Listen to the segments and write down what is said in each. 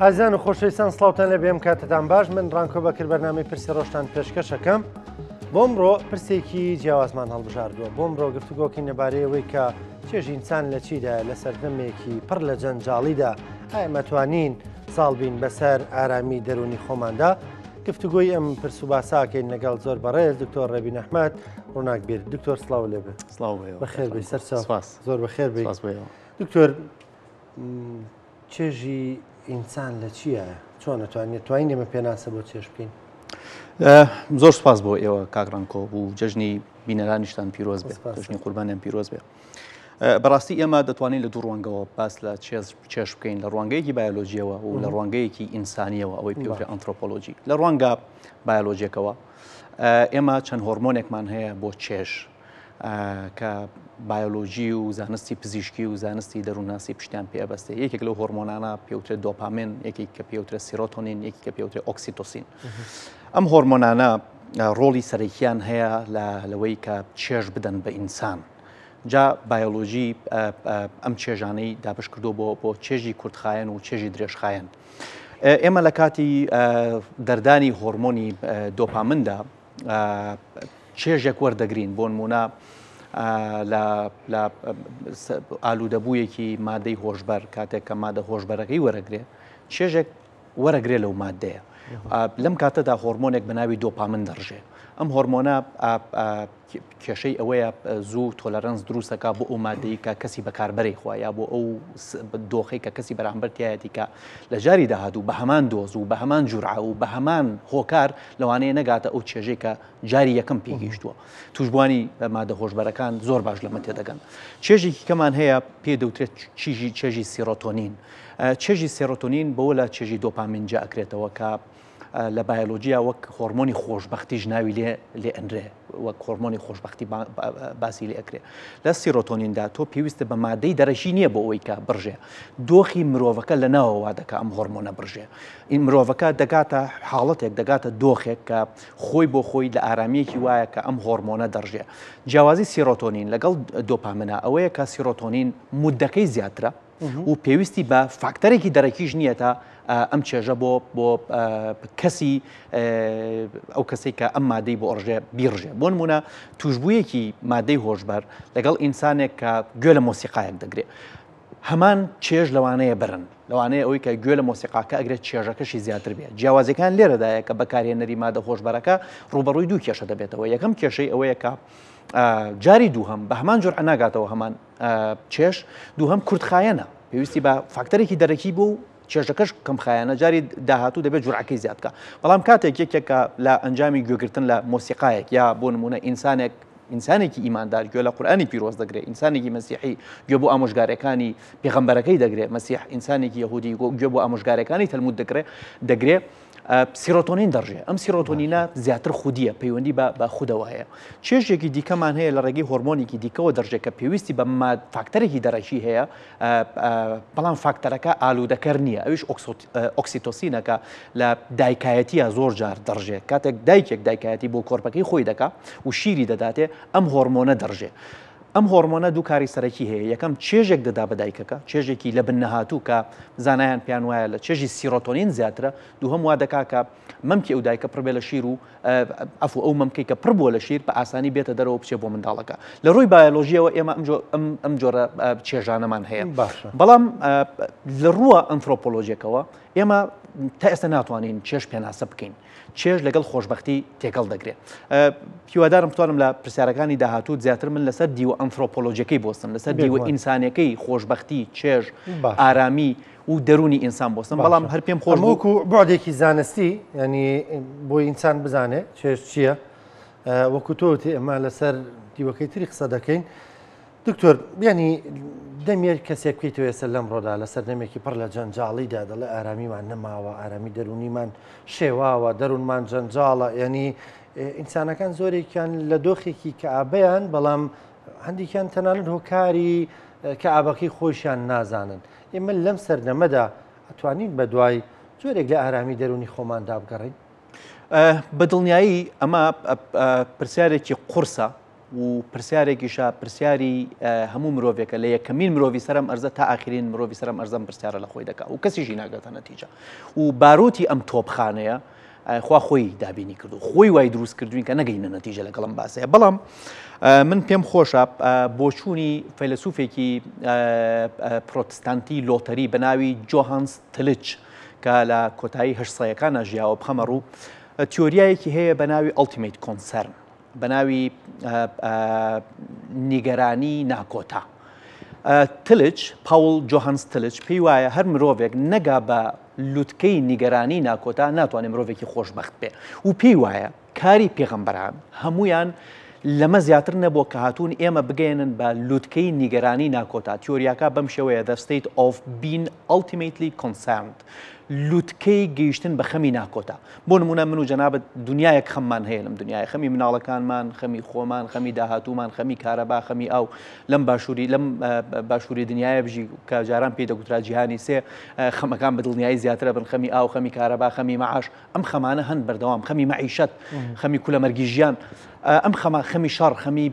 ئازیزان و خۆشەویستان سڵاوتان لێ بێم کاتتان باش من ڕانکۆ بەکر بەرنامەی پرسی ڕۆژتان پێشکەشەکەم بۆمڕۆ پرسێکی جیاوازمان هەڵبژاردووە بۆمڕۆ گفتوگۆکەین لەبارەی ئەوەی کە چێژی ئینسان لە چیدایە لە سەردەمێکی پڕ لە جەنجاڵیدا ئایا مەتوانین زاڵ بین بەسەر ئارامی دەروونی خۆماندا گفتوگۆی ئەم پرس و باساکەین لەگەڵ زۆر بەڕێز دکتۆر ڕێبین ئەحمەد ڕووناکبیر دکتۆر سڵاو لێ بێ سڵاو بەخێر بێ سەرچاو زۆر بەخێر بێ دکتۆر چێژی ئینسان لە چییە؟ چۆن ئەتوانین توانین ئێمە پێناسە بۆ چێژ بکەین؟ زۆر سپاس بۆ ئێوە کاک ڕەنکۆ و جەژنی بینەرانیشتان پیرۆز بێت جەژنی قوربانیان پیرۆز بێ. بەڕاستی ئێمە دەتوانین لە دوو ڕوانگەوە باس لە چێز چێژ بکەین لە ڕوانگەیەکی بایۆلۆجیەوە و لە ڕوانگەیەکی ئینسانیەوە ئەوەی پێوترێ ئەنترۆپۆلۆجی لە ڕوانگە بایۆلۆجیەکەوە ئێمە چەند هۆرمۆنێکمان هەیە بۆ چێژ کە بایۆلۆژی و زانستی پزیشکی و زانستی دەروونناسی پشتیان پێ ئەبەستێ یەکێک لەو هۆرمۆنانە پێوترێت دۆپامین یەکێک کە پێوترێت سیرۆتۆنین یەکی کە پێوترێت ئۆکسیتۆسین ئەم هۆرمۆنانە ڕۆڵی سەرەکیان هەیە لە لەوەی کە چێژ بدەن بە ئینسان جا بایۆلۆژی ئەم چێژانەی دابش کردو بۆ بۆ چێژی کورتخایەن و چێژی درێژخایەن ئێمە لە کاتی دەردانی هۆرمۆنی دۆپامندا چێژێک وەردەگرین بۆنمونە لە ئالوودەبوویەکی مادەی هۆشبەر کاتێک کە مادە هۆشبەرەکەی وەرەگرێ چێژێک وەرەگرێ لەو مادەیە لەم کاتەدا هۆرمۆنێک بە ناوی دۆپامن دەڕژێ ئەم هۆرمۆنە کێشەی ئەوەیە زوو tolerance دروستەکە بۆ ئەو مادەی کە کەسی بەکاربەری خوا یا بۆ ئەو دۆخی کە کەسی بەرامبەر تایەتی کە لە جاری داهاتوو بە هەمان دۆز و بە هەمان جورعە و بە هەمان هۆکار لەوانەیە نەگاتە ئەو چێژەی کە جاری یەکەم پێگەیشتووە. تووشبووانی مادە هۆشبەرەکان زۆر باش لەمە تێدەگەن. چێژێکی کەمان هەیە پێ دەوترێت چیژی چێژی سیرۆتۆنین. چێژی سێرۆتۆنین بەوە لە چێژی دۆپامین جیا ئەکرێتەوە کە لە بایۆلۆجیا وەک هۆرمۆنی خۆشبەختیش ناوی لێ لێ ئەنرێ وەک هۆرمۆنی خۆشببختی باسی لێ ئەکرێ لە سیرۆتۆنیندا تۆ پێویستە بە مادەی دەرەکی نییە بۆ ئەوەی کە بڕژێ دۆخی مرۆڤەکە لە ناوەوە دەکا ئەم هۆرمۆنە بڕژێ این مرۆڤەکە دەگاتە حاڵەتێک دەگاتە دۆخێک کە خۆی بۆ خۆی لە ئارامیەکی وایە کە ئەم هۆرمۆنە دەڕژێ جیاوازی سیرۆتۆنین لەگەڵ دۆپامنا ئەوەیە کە سیرۆتۆنین مدەکەی زیاترە و پێویستی بە فاکتەرێکی دەرەکیش نییە تا ئەم چێژە بۆ بۆ کەسی ئەو کەسێک کە ئەم مادەی بۆ ئەڕژێ بیڕژێ بۆ نمونە توشببوویەکی مادەی هۆشبەر لەگەڵ ئینسانێک کە گوێ لە مۆسیقایەک دەگرێت هەمان چێژ لەوانەیە برن لەوانەیە ئەوەی کە گوێ لە مۆسیقاکە ئەگرێت چێژەکەشی زیاتر بێت جیاوازەکان لێرەدایە کە بەکارهێنەری مادە هۆشبەرەکە ڕوبەڕووی دوو کێشە دەبێتەوە یەکەم کێشەی ئەوەیە کە جاری دووهەم بە هەمان جۆر ناگاتەوە هەمان چێژ، دووهەم کورتخایەنە، پێویستی بە فاکتەرێکی دەرەکی بوو و چێژەکەش کەمخایەنە، جاری داهاتوو دەبێت جورعەکەی زیاد بکا. بەڵام کاتێک یەکێک کە لە ئەنجامی گوێگرتن لە مۆسیقایەک یا بۆ نموونە ئینسانێک ئینسانێکی ئیماندار گوێ لە قورئانی پیرۆز دەگرێ، ئینسانێکی مەسیحی گوێ بۆ ئامۆژگاریەکانی پێغەمبەرەکەی دەگرێ، مەسیح ئینسانێکی یەهودی گوێ بۆ ئامۆژگاریەکانی تەلمود دەگرێ دەگرێ، سیرۆتۆنین دەڕژێ ئەم سیرۆتۆنینە زیاتر خودیە پەیوەندی بە بە خودەوە هەیە چێژێکی دیکەمان هەیە لە ڕێگەی هۆرمۆنێکی دیکەوە دەڕژێ کە پێویستی بە ماد فاکتەرێکی دەرەکی هەیە بەڵام فاکتەرەکە ئالوودەکەر نییە ئەویش ئۆکسیتۆسینەکە لە دایکایەتیە زۆر جار دەڕژێ کاتێک دایکێک دایکایەتی بۆ کۆرپەکەی خۆی دەکا و شیری دەداتێ ئەم هۆرمۆنە دەڕژێ ئەم هۆرمۆنە دوو کاری سەرەکی هەیە، یەکەم چێژێک دەدا بە دایکەکە، چێژێکی لە بن نەهاتوو کە زانایان پێیان وایە لە چێژی سیرۆتۆنین زیاترە، دووهەم وا دەکا کە مەمکی ئەو دایکە پڕ بێ لە شیر و عەفو ئەو مەمکەی کە پڕ بووە لە شیر بە ئاسانی بێتە دەرەوە بچێ بۆ منداڵەکە. لە ڕووی بایۆلۆژییەوە ئێمە ئەم جۆ ئەم ئەم جۆرە چێژانەمان هەیە. باشە. بەڵام لە ڕووە ئەنثرۆپۆلۆژیەکەوە ئێمە تا ئێستا ناتوانین چێژ پێناسە بکەین. چێژ لەگەڵ خۆشبەختی تێکەڵ دەگرێ. هیوادارم بتوانم لە پرسیارەکانی داهاتوو زیاتر من لەسەر دیوە ئەنثرۆپۆلۆژیەکەی بۆستم لەسەر دیوە ئینسانەکەی خۆشبەختی چێژ ئارامی و دەرونی ئینسان بۆستم بەڵام هەر پێم خۆش وەکو بەعدێکی زانستی ینی بۆ ئینسان بزانێ چێژ چییە وەکو تۆ ئێمە لەسەر دیوەکەی تری قسە دەکەین دکتۆر یانی دەمێک کەسێک بکەیتەوە ئێستا لەمڕۆدا لە سەردەمێکی پڕ لە جەنجاڵیدا دەڵێ ئارامیمان نەماوە ئارامی دەرونیمان شێواوە دەروونمان جەنجاڵە یعنی ئینسانەکان زۆرێکیان لە دۆخێکی کەئابیان بەڵام هەندێکیان تەنانەت هۆکاری کەئابەکەی خۆشیان نازانن ئێمە لەم سەردەمەدا ئەتوانین بە دوای جۆرێک لە ئارامی دەرونی خۆماندا بگەڕین بە دڵنیایی ئەمە پرسیارێکی قورسە. و پرسیارێکیشە پرسیاری هەموو مرۆڤێکە لە یەکەمین مرۆڤی سەرم ئەرزە تا ئاخرین مرۆڤی سەرم ئەرزەم پرسیارە لە خۆی دەکا و کەسیشی ناگاتە نەتیجە و باروتی ئەم تۆپخانەیە خوا خۆی دابینی کردو خۆی وای دروست کردوین کە نەگەینە نەتیجە لەگەڵم باسەیە بەڵام من پێم خۆشە بۆچوونی فەیلسوفێکی پرۆتستانتی لۆتەری بە ناوی جۆهانس تلچ کە لە کۆتایی هەشت سەیەکانە ژیاوە بخەمە ڕوو تیۆریایەکی هەیە بە ناوی ultimate concern بە ناوی نیگەرانی ناکۆتا. تلچ، پاوڵ جۆهانس تلچ پێی وایە هەر مرۆڤێک نەگا بە لوتکەی نیگەرانی ناکۆتا ناتوانێت مرۆڤێکی خۆشبەخت بێ و پێی وایە کاری پێغەمبەران هەمویان لەمە زیاتر نەبووە کە هاتوون ئێمە بگەیەنن بە لوتکەی نیگەرانی ناکۆتا تیۆریاکە بەم شێوەیە The State of Being Ultimately Concerned لوتکەی گەیشتن بە خەمی ناکۆتا بۆ نمونە من و جەنابت دنیایەک خەممان هەیە لەم دنیای خەمی مناڵەکانمان خەمی خۆمان خەمی داهاتوومان خەمی کارەبا خەمی ئاو لەم باشووری لەم باشووری دنیاە بژی کە جاران پێی دەگوترا جیهانی سێ خەمەکان بە دڵنیایی زیاترە بن خەمی ئاو خەمی کارەبا خەمی مەعاش ئەم خەمانە هەن بەردەوام خەمی مەعیشەت خەمی کولەمەرگی ژیان ئەم خەمە خەمی شەڕ خەمی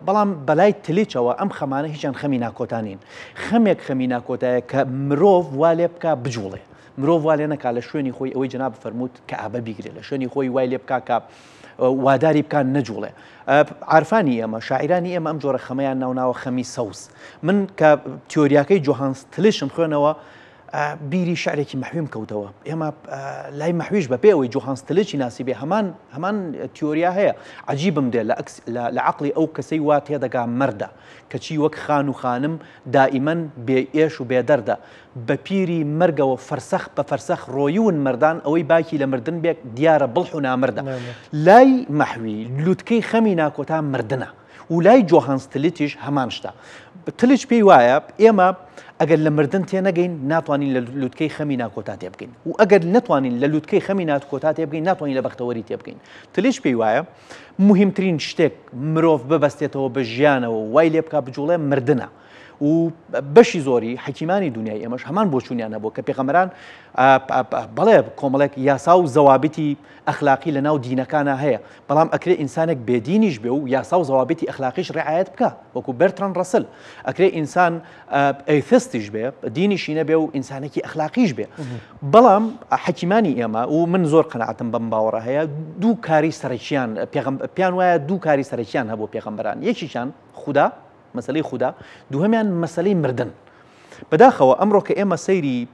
بەڵام بەلای تلیچەوە ئەم خەمانە هیچیان خەمی ناکۆتا نین خەمێک خەمی ناکۆتایە کە مرۆڤ وا لێ بکا بجوڵێ مرۆڤ وا لێ نەکا لە شوێنی خۆی ئەوەی جەناب فەرمووت کەئابە بیگرێ لە شوێنی خۆی وای لێ بکا کە واداری بکان نەجوڵێ عرفانی ئێمە شاعیرانی ئێمە ئەم جۆرە خەمەیان ناوناوە خەمی سەوز من کە تیۆریاکەی جۆهانس تلیشم خوێنەوە بیری شعرێکی مەحویم کەوتەوە ئێمە لای مەحویش بە پێ ئەوەی جۆهانس تلیچی ناسیبێ هەمان هەمان تیۆریا هەیە عجیبم دێ لە عقلی ئەو کەسەی وا تێدەگا مەردە کەچی وەک خان و خانم دائیمەن بێ ئێش و بێ دەردە بە پیری مەرگەوە فەرسەخ بە فەرسەخ ڕۆیون مەردان ئەوەی باکی لە مردن بێک دیارە بڵح و نامەردە لای مەحوی لوتکەی خەمی ناکۆتا مردنە و لای جۆهانس تلیتیش هەمان شتە. تلیچ پێی وایە ئێمە ئەگەر لە مردن تێنەگەین ناتوانین لە لوتکەی خەمی ناکۆتا تێبگەین و ئەگەر نەتوانین لە لوتکەی خەمی ناکۆتا تێبگەین ناتوانین لە بەختەوەری تێبگەین. تلیچ پێی وایە موهیمترین شتێک مرۆڤ ببەستێتەوە بە ژیانەوە و وای لێ بکا بجوڵێ مردنە. و بەشی زۆری حەکیمانی دنیای ئێمەش هەمان بۆچوونیان هەبوو کە پێغەمبەران بەڵێ کۆمەڵێک یاسا و زەوابتی ئەخلاقی لە ناو دینەکانە هەیە بەڵام ئەکرێ ئینسانێک بێدینیش بێ و یاسا و زەوابتی ئەخلاقیش ڕعایەت بکە وەکو بەرتران ڕەسل ئەکرێ ئینسان atheist یش بێ دینیشی نەبێ و ئینسانێکی ئەخلاقیش بێ بەڵام حەکیمانی ئێمە و من زۆر قەناعەتم بەم باوەڕە هەیە دوو کاری سەرەکیان پێیان وایە دوو کاری سەرەکیان هەبوو پێغەمبەران یەکیشان خودا مەسەلەی خودا، دووهەمیان مەسەلەی مردن. بەداخەوە ئەمڕۆ کە ئێمە سەیری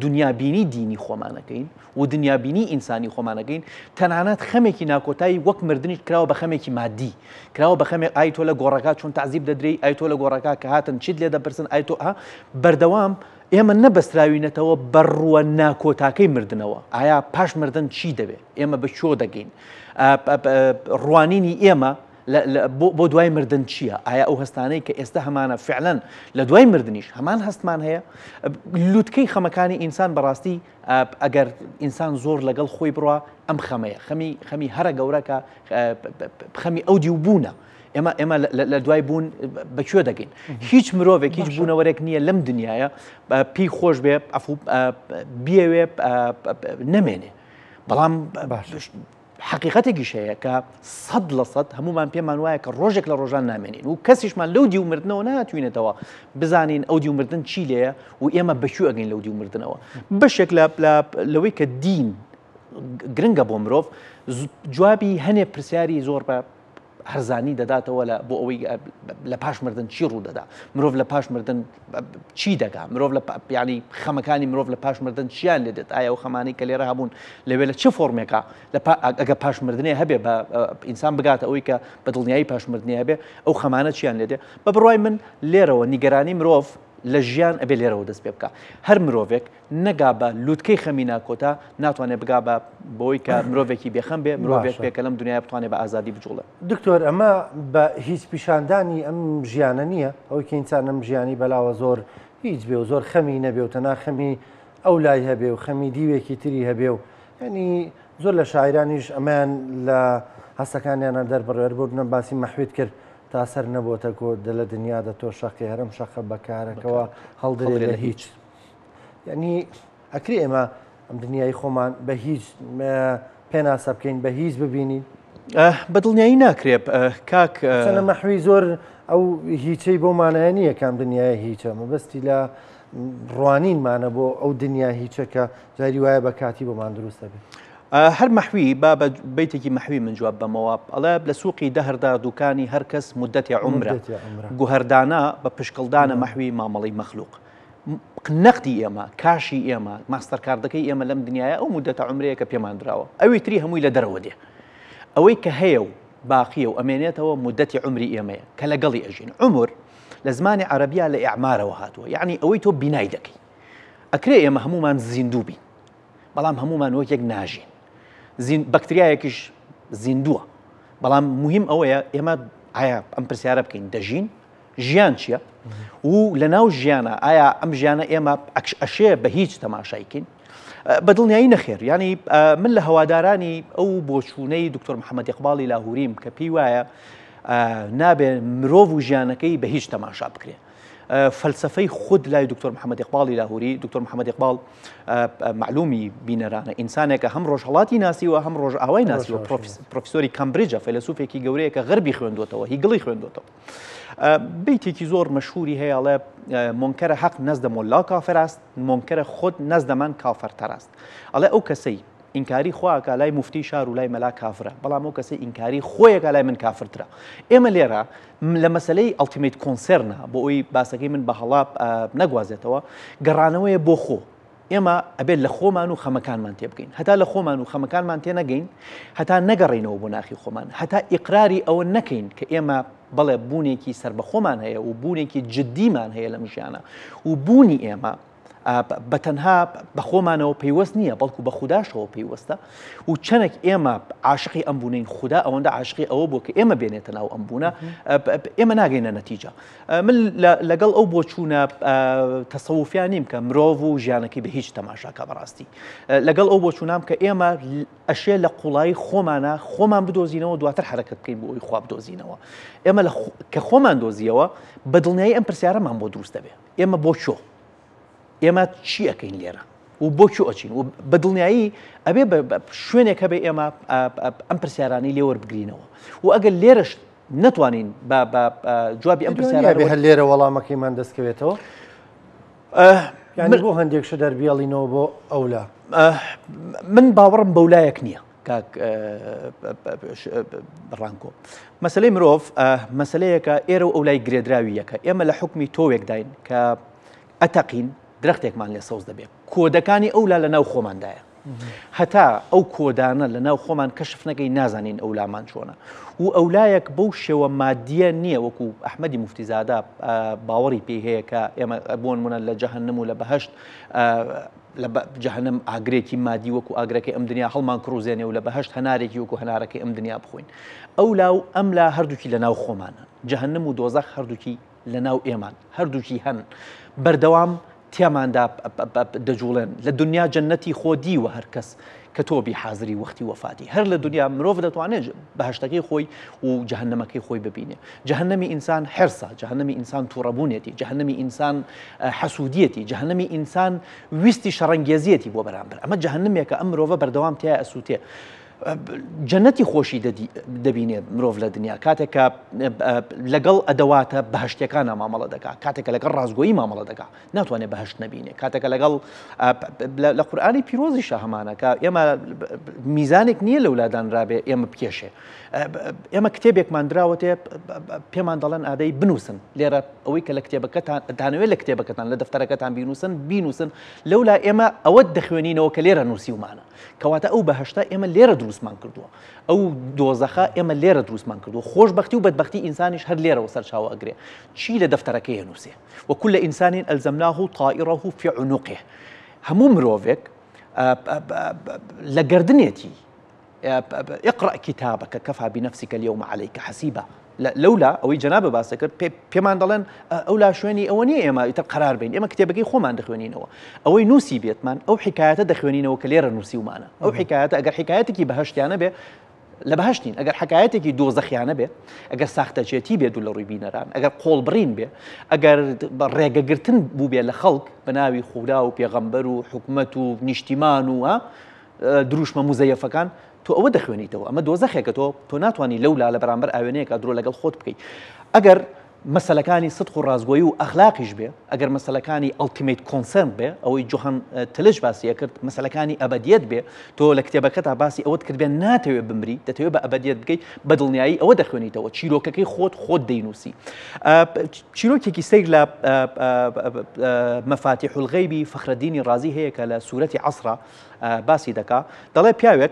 دنیابینی دینی خۆمانەکەین و دنیابینی ئینسانی خۆمانەکەین تەنانەت خەمێکی ناکۆتایی وەک مردنیش کراوە بە خەمێکی مادی کراوە بە خەمێک ئای تۆ لە گۆڕەکە چۆن تەعزیب دەدرێی ئای تۆ لە گۆڕەکە کە هاتن چیت لێ دەپرسن ئای تۆ بەردەوام ئێمە نەبەستراوینەتەوە بە ڕووە ناکۆتاکەی مردنەوە ئایا پاش مردن چی دەبێ ئێمە بە کوێ دەگەین ڕوانینی ئێمە بۆ دوای مردن چییە؟ ئایا ئەو هەستانەی کە ئێستا هەمانە فعلەن لە دوای مردنیش هەمان هەستمان هەیە؟ لوتکەی خەمەکانی ئینسان بەڕاستی ئەگەر ئینسان زۆر لەگەڵ خۆی بڕوا ئەم خەمەیە خەمی خەمی هەرە گەورە کە خەمی ئەو دیو بوونە. ئێمە ئێمە لە دوای بوون بەکوێ دەگەین هیچ مرۆڤێک هیچ بوونەوەرێک نییە لەم دنیاە پێی خۆش بێ ئەفو بیەوێ نەمێنێ بەڵام باش حەقیقەتێکیش هەیە کە 100% هەمومان پێمان وایە کە ڕۆژێک لە ڕۆژان نامێنین و کەسیشمان لەو دیو مردنەوە ناتوینێتەوە بزانین ئەو دیو مردن چی لێیە و ئێمە بەکوێ ئەگەین لەو دیو مردنەوە بەشێک لەوەی کە دین گرنگە بۆ مرۆڤ جوابی هەنێ پرسیاری زۆر بە هەرزانی دەداتەوە لە بۆ ئەوەی لە پاش مردن چی ڕوو دەدا مرۆڤ لە پاش مردن چی دەگا مرۆڤ لە ینی خەمەکانی مرۆڤ لە پاش مردن چیان لێ دێت ئایا و خەمانی کە لێرە هەبوون لەوێ لە چ فۆرمێکە لە ئەگە پاش مردنێ هەبێ بە ئینسان بگاتە ئەوەی کە بە دڵنیایی پاش مردنی هەبێ ئەو خەمانە چیان لێ دێ بە بڕوای من لێرەوە نیگەرانی مرۆڤ لە ژیان ئەبێ لێرەوە دەست پێ بکە هەر مرۆڤێک نەگا بە لوتکەی خەمی ناکۆتا ناتوانێت بگا بە بۆی کە مرۆڤێکی بێخەم بێ مرۆڤێک بێ کە لەم دنیای بتوانێت بە ئازادی بجوڵێ. دکتۆر ئەمە بە هیچ پیشاندانی ئەم ژیانە نییە ئەوەی کە ئینسان ئەم ژیانی بەلاوە زۆر هیچ بێ و زۆر خەمی نەبێ و تەنها خەمی ئەو لای هەبێ و خەمی دیوێکی تری هەبێ و یعنی زۆر لە شاعیرانیش ئەمەیان لە هەستەکانیانە دەربڕێر بۆ بنە باسی مەحویت کرد تا سەر نەبۆتە کۆ دە لە دنیا دە تۆ شەقی هەرم شەقە بەکارەکەوە هەڵدرێ لە هیچ. یعنی ئەکرێ ئێمە ئەم دنیای خۆمان بە هیچ پێناسە بکەین بە هیچ ببینین؟ بە دڵنیایی ناکرێ کاک. چەنە مەحوی زۆر ئەو هیچەی بۆ مانایە نییە کام دنیایە هیچە، مەبەستی لە ڕوانینمانە بۆ ئەو دنیا هیچە کە جاری وایە بە کاتی بۆمان دروست دەبێت. هەر مەحوی با بە بەیتێکی مەحوی من جواب بەمەوە ئەڵێ لە سوقی دەهردا دوکانی هەر کەس مدەتی عومرە گوهردانە بە پشکڵدانە مەحوی مامەڵەی مەخلوق نەقدی ئێمە کاشی ئێمە ماستەرکاردەکەی ئێمە لەم دنیاە ئەو مدەتە عمرەیە کە پێمان دراوە ئەوی تری هەمووی لە دەرەوە دێ ئەوەی کە هەیە و باقیە و ئەمێنێتەوە مدەتی عمری ئێمەیە کە لەگەڵی ئەژین عمر لە زمانی عەربیا لە ئیعمارەوە هاتووە یعنی ئەوەی تۆ بینای دەکەی ئەکرێ ئێمە هەمومان زیندوو بین بەڵام هەمومان وەک یەک ناژین زین بەکتریایەکیش زیندووە بەڵام مهم ئەوەیە ئێمە ئایا ئەم پرسیارە بکەین دەژین ژیان چییە و لە ناو ژیانە ئایا ئەم ژیانە ئێمە ئەشێ بە هیچ تەماشایکەین بە دڵنیایی نەخێر ینی من لە هەوادارانی ئەو بۆچوونەی دکتۆر محەممەد ئقباڵی لاهوریم کە پێی وایە نابێ مرۆڤ و ژیانەکەی بە هیچ تەماشا بکرێ فەلسەفەی خود لای دکتۆر محەممەد ئیقباڵی لاهوری دکتۆر محەممەد ئیقباڵ مەعلومی بینەرانە ئینسانێکە هەم ڕۆژهەڵاتی ناسیوە هەم ڕۆژئاوای ناسیوە پرۆفیسۆری کامبریجە فەیلەسوفێکی گەورەیە کە غەربی خوێندوێتەوە هیگڵی خوێندوێتەوە بیتێکی زۆر مەشهوری هەیە ئەڵێ منکر حق نزد ملا کافر است منکر خود نزد من کافرتر است ئەڵێ ئەو کەسەی ئینکاری خوا ئەکا لای موفتی شار و لای مەلا کافرە بەڵام ئەو کەسەی ئینکاری خۆی ئەکا لای من کافرترە ئێمە لێرە لە مەسلەی ultimate concern ە بۆ ئەوی باسەکەی من بە هەڵا نەگوازێتەوە گەڕانەوەیە بۆ خۆ ئێمە ئەبێت لە خۆمان و خەمەکانمان تێبگەین هەتا لە خۆمان و خەمەکانمان تێنەگەین هەتا نەگەڕینەوە بۆ ناخی خۆمان هەتا ئیقراری ئەوە نەکەین کە ئێمە بەڵێ بوونێکی سربەخۆمان هەیە و بوونێکی جددیمان هەیە لەم ژیانە و بوونی ئێمە بە تەنها بە خۆمانەوە پەیوەست نییە بەڵکو بە خوداشەوە پەیوەستە و چەندێک ئێمە عاشقی ئەم بوونین خودا ئەوەندە عاشقی ئەوە بوو کە ئێمە بێنێتە ناو ئەم بوونە ئێمە ناگەینە نەتیجە من لەگەڵ ئەو بۆچوونە تەسەوفیان نیم کە مرۆڤ و ژیانەکەی بە هیچ تەماشاکە بەڕاستی لەگەڵ ئەو بۆچوونام کە ئێمە ئەشێ لە قوڵایی خۆمانە خۆمان بدۆزینەوە دواتر حرەکەت بکەین بۆ ئەوی خوا بدۆزینەوە ئێمە کە خۆمان دۆزیەوە بە دڵنیایی ئەم پرسیارەمان بۆ دروست دەبێت ئێمە بۆ کوێ؟ ئێمە چی ئەکەین لێرە و بۆ کوێ ئەچین و بە دڵنیایی ئەبێ شوێنێک هەبێ ئێمە ئەم پرسیارانەی لێ وەربگرینەوە و ئەگەر لێرەش نەتوانین بە جوابی ئەم پرسیارە بێ هەر لێرە وەڵامەکەیمان دەستکەوێتەوە یعنی بۆ هەندێک شت دەربیڵینەوە بۆ ئەولا من باوەڕم بەولایەک نییە کاک ڕانکۆ مەسلەی مرۆڤ مەسلەیەکە ئێرە و ئەولای گرێدراوی یەکە ئێمە لە حکمی تۆوێکداین کە ئەتەقین درەختێکمان لێ سەوز دەبێت کۆدەکانی ئەولا لە ناو خۆماندایە هەتا ئەو کۆدانە لە ناو خۆمان کەشف نەکەی نازانین ئەولامان چۆنە و ئەولایەک بەو شێوە مادیە نییە وەکو ئەحمەدی موفتیزادە باوەڕی پێی هەیە کە ئێمە بۆن منە لە جەهنم و لە بەهشت لە جەهەنەم ئاگرێکی مادی وەکو ئاگرەکەی ئەم دنیا هەڵمان کڕوزێنێ و لە بەهەشت هەنارێکی وەکو هەنارەکەی ئەم دنیا بخۆین. ئەولا و ئەملا هەردووکی لە ناو خۆمانن. جەهەنم و دۆزەخ هەردووکی لە ناو ئێمان. هەردووکی هەن. بەردەوام تیاماندا دەجوڵێن. لە دنیا جەنەتی خۆ دیوە هەر کەس کە تۆ بی حازری وەختی وەفاتی. هەر لە دنیا مرۆڤ دەتوانێت بەهەشتەکەی خۆی و جەهەنەمەکەی خۆی ببینێ. جەهەنەمی ئینسان حرسە، جەهەنەمی ئینسان توڕەبوونێتی، جەهەنەمی ئینسان حەسوودیەتی، جەهەنەمی ئینسان ویستی شەڕەنگێزیەتی بۆ بەرامبەر. ئەمە جەهەنمێکە ئەم مرۆڤە بەردەوام تیا ئەسووتێ. جەنەتی خۆشی دەبینێ مرۆڤ لە دنیا کاتێک کە لەگەڵ ئەدەواتە بەهشتەکانە مامەڵە دەکات کاتێک کە لەگەڵ ڕاستگۆیی مامەڵە دەکات ناتوانێت بەهشت نەبینێ کاتێکە لەگەڵ لە قورئانی پیرۆزیشە هەمانە کە ئێمە میزانێک نییە لەولادانرابێ ئێمە بکێشێ ئێمە کتێبێکمان دراوەتێ پێمان دەڵێن ئادەی بنووسن لێرە ئەوەی کە لە کتێبەکەتان دانەوێت لە کتێبەکەتان لە دەفتەرەکەتان بینوسن بینوسن لەولا ئێمە ئەوە دەخوێنینەوە کە لێرە نووسیومانە کەواتە ئەو بەهشتە ئێمە لێرە دروستمان کردووە ئەو دۆزەخە ئێمە لێرە دروستمان کردووە خۆشببختی و بەدبختی ئینسانیش هەر لێرەوە سەرچاوە ئەگرێ چی لە دەفتەرەکەی نووسێ وكل إنسان ألزمناه طائره في عنقه هەموو مرۆڤێک لە گردنێتی اقرأ كتابك كفى بنفسك اليوم عليك حسيبا لەولا ئەوەی جەنابە باسە کرد پێمان دەڵێن ئەولا شوێنی ئەوە نییە ئێمە ئیتر قرار بین ئێمە کتێبەکەی خۆمان دەخوێنینەوە ئەوەی نووسی بێتمان ئەو حکایەتە دەخوێنینەوە کە لێرە نووسیومانە ئەو حکایەتە ئەگەر حکایەتێکی بەهشتیانە بێ لە بەهشتین ئەگەر حکایەتێکی دۆزەخیانە بێ ئەگەر ساختەچێتی بێت و لە ڕووی بینەران ئەگەر قۆڵبڕین بێ ئەگەر ڕێگەگرتن بوو بێ لە خەڵک بە ناوی خودا و پێغەمبەر و حکومەت و نیشتیمان و دروشمە موزەیەفەکان تۆ ئەوە دەخوێنیتەوە ئەمە دۆزەخێکە تۆ تۆ ناتوانانی لەولا لە بەرامبەر ئاوێنەیەکە درۆ لەگەڵ خۆت بکەیت ئەگەر مەسەلەکانی سدق و ڕاستگۆیی و ئەخلاقیش بێ، ئەگەر مەسەلەکانی ultimate concern بێ، ئەوەی جۆهان تلش باسی ئەکرد، مەسەلەکانی ئەبەدیەت بێ، تۆ لە کتێبەکەتا باسی ئەوەت کرد بێ ناتەوێ بمری، دەتەوێ بە ئەبەدیەت بگەی، بە دڵنیایی ئەوە دەخوێنیتەوە، چیرۆکەکەی خۆت خۆت دەینووسی. چیرۆکێکی سەیر لە مەفاتیح الغەیبی فەخرەدینی ڕازی هەیە کە لە سورەتی عەسرا باسی دەکا، دەڵێ پیاوێک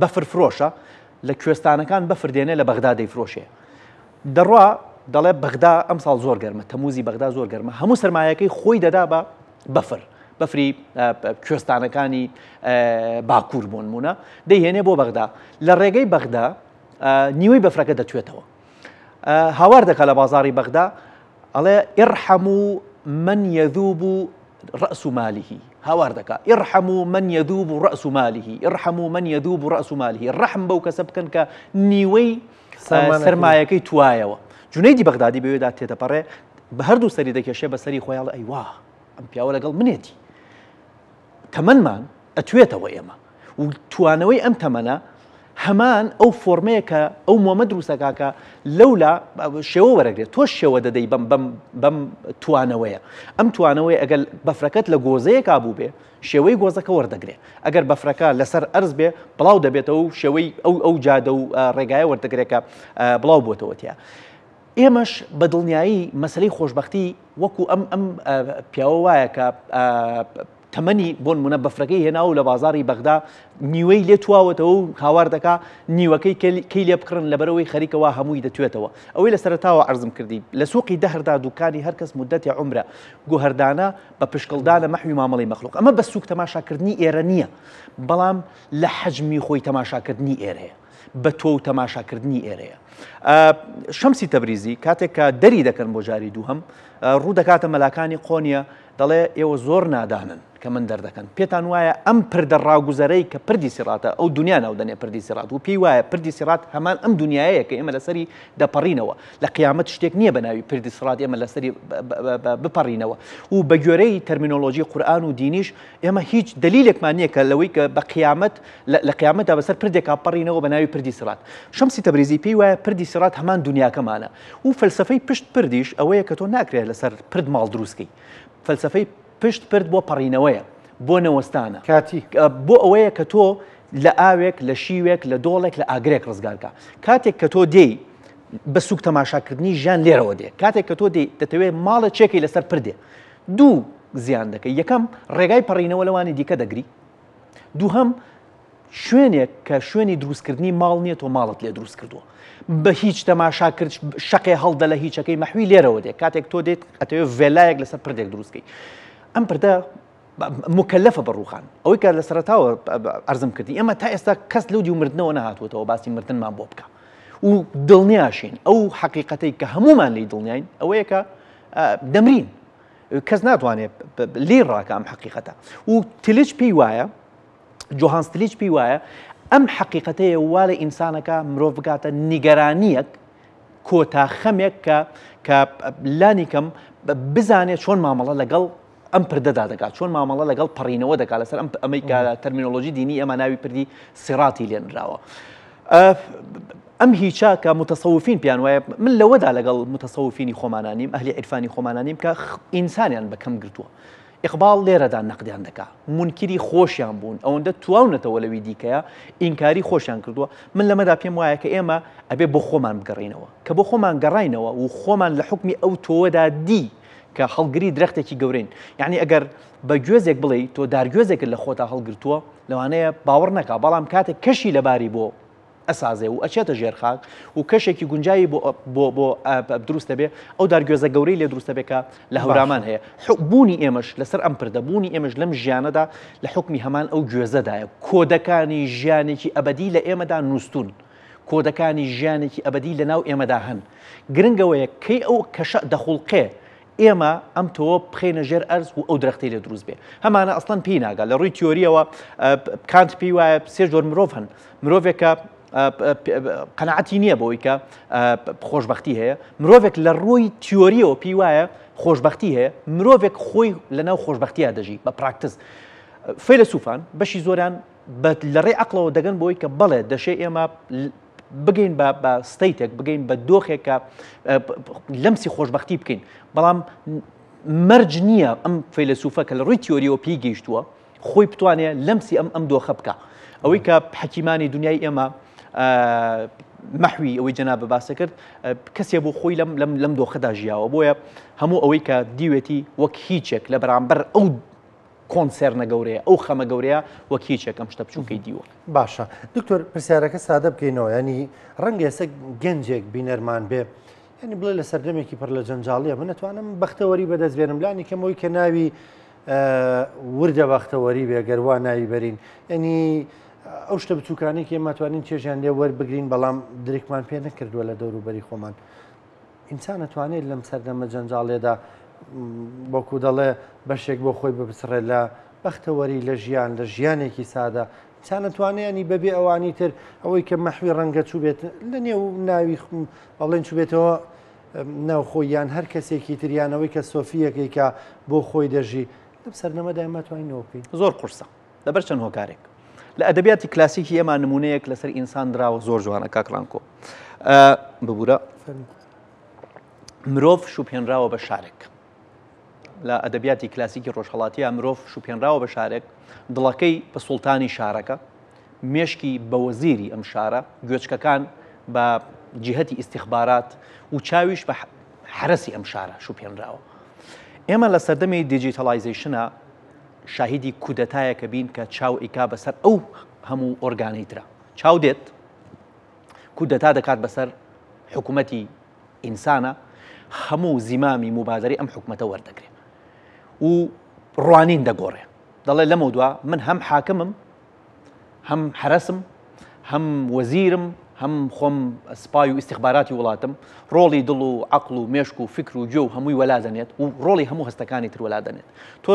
بەفر فرۆشە، لە کوێستانەکان بەفر دێنێ لە بەغدا دەیفرۆشێ. دەڕوا دەڵێ بەغدا ئەمساڵ زۆر گەرمە، تەموزی بەغدا زۆر گەرمە، هەموو سەرمایەکەی خۆی دەدا بە بەفر، بەفری کوێستانەکانی باکوور بۆ نموونە دەیهێنێ بۆ بەغدا. لە ڕێگەی بەغدا نیوەی بەفرەکە دەتوێتەوە. هاوار دەکا لە بازاڕی بەغدا ئەڵێ ارحموا من یذوب رأس ماله هاوار دەکا ارحموا من یذوب رأس ماله ارحموا من یذوب رأس ماله ڕەحم بەو کەسە بکەن کە نیوەی سەرمایەکەی توایەوە جونەیدی بەغدادی بەوێدا تێدەپەڕێ بە هەردوو سەری دەکێشێ بە سەری خۆیاڵ ئەی وا ئەم پیاوە لەگەڵ منێتی تەمەنمان ئەتوێتەوە ئێمە و توانەوەی ئەم تەمەنە هەمان ئەو فۆرمەیە کە ئەو مۆمە دروستەکا کە لەولا شێوە وەرەگرێت تۆش شێوە دەدەی بەم بەم بەم توانەوەیە ئەم توانەوەی ئەگەر بەفرەکەت لە گۆزەیەکا بوو بێ شێوەی گۆزەکە وەردەگرێ ئەگەر بەفرەکە لەسەر ئەرز بێ بڵاو دەبێتەوە و شێوەی ئەو ئەو جادە و ڕێگایە وەردەگرێت کە بڵاو بۆتەوە تیا ئێمەش بە دڵنیایی مەسلەی خۆشببختی وەکو ئەم ئەم پیاوە وایە کە تەمەنی بۆ نمونە بەفرەکەی هێناوە و لە بازاڕی بەغدا نیوەی لێ تواوەتەوە و هاوار دەکا نیوەکەی کەی لێ بکڕن لەبەرەوەی خەریکە وا هەمووی دەتوێتەوە ئەوەی لە سەرەتاوە عەرزم کردی لە سوقی دەهردا دوکانی هەر کەس مدەتی عومرە گوهەردانە بە پشکڵدانە مەحوی مامەڵەی مەخلوق ئەمە بە سوک تەماشاکردنی ئێرە نییە بەڵام لە حەجمی خۆی تەماشاکردنی ئێرەیە بە تۆ و تەماشاکردنی ئێرەیە شەمسی تەبریزی کاتێک کە دەری دەکەن بۆ جاری دووهەم ڕوو دەکاتە مەلاکانی قۆنیە دەڵێ ئێوە زۆر نادانن کە من دەردەکەن، پێتان وایە ئەم پردە ڕاگوزەرەی کە پردی سیڕاتە، ئەو دونیا ناو دەنێ پردی سیڕات و پێی وایە پردی سیڕات هەمان ئەم دونیایەیە کە ئێمە لەسەری دەپەڕینەوە، لە قیامەت شتێک نییە بە ناوی پردی سیڕات ئێمە لەسەری بپەڕینەوە و بە گوێرەی تەرمینۆلۆژی قورئان و دینیش ئێمە هیچ دەلیلێکمان نییە کە لەوەی کە بە قیامەت لە قیامەتدا بەسەر پردێکا پەڕینەوە بە ناوی پردی سیڕات. شەمسی تەبریزی پێی وایە پردی سیڕات هەمان دونیاکەمانە و فەلسەفەی پشت پردیش ئەوەیە کە تۆ ناکرێت لەسەر پرد ماڵ دروست کەی. فەلسەفەی پشت پرد بۆ پەڕینەوەیە، بۆ نەوەستانە. کاتی. بۆ ئەوەیە کە تۆ لە ئاوێک، لە شیوێک، لە دۆڵێک، لە ئاگرێک ڕزگار کا. کاتێک کە تۆ دێی بە سووک تەماشاکردنی ژیان لێرەوە دێ. کاتێک کە تۆ دێی دەتەوێ ماڵێ چێکەی لەسەر پردێ. دوو زیان دەکەی. یەکەم، ڕێگای پەڕینەوە لەوانی دیکە دەگری. دووهەم، شوێنێک کە شوێنی دروستکردنی ماڵ نییە تۆ ماڵت لێ دروست کردووە بە هیچ تەماشا کرد شەقێ هەڵدە لە هیچەکەی مەحوی لێرەوە دێ کاتێک تۆ دێت ئەتەوێت ڤێلایەک لەسەر پردێک دروستکەی ئەم پردە مکلفە بە ڕوخان ئەوەی کە لە سەرەتاوە ئەرزم کردی ئێمە تا ئێستا کەس لەو دیو مردنەوە نەهاتووەتەوە باسی مردنمان بۆ بکە و دڵنیاشین ئەو حەقیقەتەی کە هەمومان لی دڵنیاین ئەوەیە کە دەمرین کەس ناتوانێت لی ڕاکە ئەم حەقیقەتە و تلج پێی وایە جۆهان ستلیچ پێی وایە ئەم حەقیقەتەیە وا لە ئینسانەکە مرۆڤ بکاتە نیگەرانییەک کۆتا خەمێک کە کە لانی کەم بزانێت چۆن مامەڵە لەگەڵ ئەم پردەدا دەکات چۆن مامەڵە لەگەڵ پەڕینەوە دەکات لەسەر ئەم ئەمەی کە تەرمینۆلۆژی دینی ئێمە ناوی پردی سیڕاتی لێنراوە. ئەم هیچە کە متەسەوفین پێیان وایە من لەوەدا لەگەڵ متەسەوفینی خۆمانانیم ئەهلی عیرفانی خۆمانانیم کە ئینسانیان بە کەم گرتووە ئیقباڵ لێرەدا نەقدیان دەکا. مونکیری خۆشیان بوون، ئەوەندە تواونەتەوە لەوی دیکەیە، ئینکاری خۆشیان کردووە. من لەمەدا پێم وایە کە ئێمە ئەبێ بۆ خۆمان بگەڕێینەوە. کە بۆ خۆمان گەڕاینەوە و خۆمان لە حوکمی ئەو تۆوەدا دی کە هەڵگری درەختێکی گەورەین. یەعنی ئەگەر بە گوێزێک بڵێی تۆ دارگوێزێکت لە خۆتا هەڵگرتووە، لەوانەیە باوەڕ نەکا، بەڵام کاتێک کەشی لەباری بۆ ئەسازێ و ئەچێتە ژێر خاک و کەشێکی گونجاوی بۆ بۆ بۆ دروست دەبێ ئەو دارگوێزە گەورەی لێ دروست دەبێ کە لە هەورامان هەیە بوونی ئێمەش لەسەر ئەم پردە بوونی ئێمەش لەم ژیانەدا لە حوکمی هەمان ئەو گوێزەدایە کۆدەکانی ژیانێکی ئەبەدی لە ئێمەدا نووستون کۆدەکانی ژیانێکی ئەبەدی لە ناو ئێمەدا هەن گرنگەوەیە کەی ئەو کەشە دەخوڵقێ ئێمە ئەم تۆوە بخەینە ژێر ئەرز و ئەو درەختەی لێ دروست بێ. هەمانە ئەسڵەن پێی ناگا. لە ڕووی تیۆرییەوە کانت پێی وایە سێ جۆر مرۆڤ هەن. مرۆڤێک کە قەناعەتی نییە بەوەی کە خۆشبەختی هەیە. مرۆڤێک لە ڕووی تیۆرییەوە پێی وایە خۆشبەختی هەیە. مرۆڤێک خۆی لەناو خۆشبەختییا دەژی بە پراکتس. فەیلەسوفان بەشی زۆریان لە ڕێی عەقڵەوە دەگەن بۆی کە بەڵێ دەشێ ئێمە بگەین بە بە state ێک بگەین بە دۆخێک کە لەمسی خۆشببختی بکەین بەڵام مەرج نییە ئەم فەیلەسوفە کە لە ڕووی تیۆریەوە پێی گەیشتووە خۆی بتوانێت لەمسی ئەم ئەم دۆخە بکە ئەوەی کە حەکیمانی دنیای ئێمە مەحوی ئەوەی جەنابە باسە کرد کەسێ بۆ خۆی لەم لەم لەم دۆخەدا ژیاوە بۆیە هەموو ئەوەی کە دیوێتی وەک هیچێک لە بەرامبەر ئەو concern ە گەورەیە ئەو خەمە گەورەیە وەک هیچێک ئەم شتە بچووکەی دیوە. باشە دکتۆر پرسیارەکە سادە بکەینەوە ینی ڕەنگە ئێستا گەنجێک بینەرمان بێ ینی بڵێ لە سەردەمێکی پڕ لە جەنجاڵیە من ئەتوانم بەختەوەری بەدەست بێنم لانی کەمەوەی کە ناوی وردە بەختەوەری بێ گەر وا ناوی بەرین ینی ئەو شتە بچووکانەی کە ئێمە توانین چێژیان لێ وەربگرین بەڵام درکمان پێ نەکردووە لە دەوروبەری خۆمان ئینسان ئەتوانێت لەم سەردەمە جەنجاڵیەدا وەکو دەڵێ بەشێک بۆ خۆی بپچڕێت لە بەختەوەری لە ژیان لە ژیانێکی سادە ئینسان ئەتوانێت ینی بەبێ ئەوانی تر ئەوەی کە مەحوی ڕەنگە چووبێت لە نێو ناوی بەڵێن چووبێتەوە ناوخۆی یان هەر کەسێکی تریانەوەی کە سۆفیەکەی کە بۆ خۆی دەژی لەم سەردەمەدا ئێمە توانینەوە بکەین زۆر قورسە لەبەر چەند هۆکارێک لە ئەدەبیاتی کلاسیکی ئێمە نمونەیەک لەسەر ئینسان دراوە زۆر جوانە کاک ڕانکۆ ببوورە مرۆڤ شوپێنراوە بە شارێک لە ئەدەبیاتی کلاسیکی ڕۆژهڵاتیە مرۆڤ شوپێنراوە بە شارێک دڵەکەی بە سوڵتانی شارەکە مێشکی بە وەزیری ئەم شارە گوێچکەکان بە جیهەتی ئیسیخبارات و چاویش بە حرەسی ئەم شارە شوپێنراوە ئێمە لە سەردەمی digitalization ە شاهیدی کودەتایەکە بین کە چاو ئەیکا بەسەر ئەو هەموو ئۆرگانەی ترا. چاو دێت کودەتا دەکات بەسەر حکوومەتی ئینسانە هەموو زیمامی موبادەرەی ئەم حکوومەتە وەردەگرێ و ڕوانین دەگۆڕێ دەڵێ لەمە دوا من هەم حاکمم هەم حەرەسم، هەم وەزیرم، هەم خۆم سپای و ئیستیخباراتی وڵاتم، ڕۆڵی دڵ و عەقڵ و مێشک و فیکر و گوێ و هەمووی وەلا دەنێت و ڕۆڵی هەموو هەستەکانی تر وەلا دەنێت. تۆ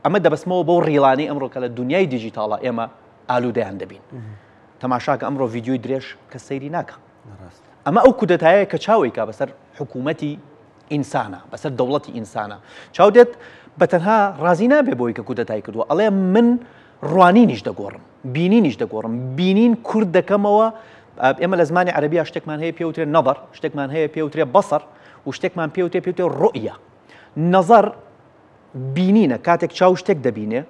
ئەمە دەبەستمەوە بەو reel انەی ئەمڕۆ کە لە دنیای دیجیتاڵا ئێمە ئالوودەیان دەبین. تەماشاکە ئەمڕۆ ڤیدیۆی درێژ کەس سەیری ناکا. ئەمە ئەو کودەتایەیە کە چاو ئەیکا بەسەر حکوومەتی ئینسانە بەسەر دەوڵەتی ئینسانە چاو دێت بە تەنها ڕازی نابێ بۆی کە کودەتای کردووە ئەڵێ من ڕوانینیش دەگۆڕم بینینیش دەگۆڕم بینین کورد دەکەمەوە ئێمە لە زمانی عەربیا شتێکمان هەیە پێوترێ نەظر شتێکمان هەیە پێوترێ بەسەر و شتێکمان پێوتێ پێوتێ ڕؤیە نەظر بینینە، کاتێک چاو شتێک دەبینێ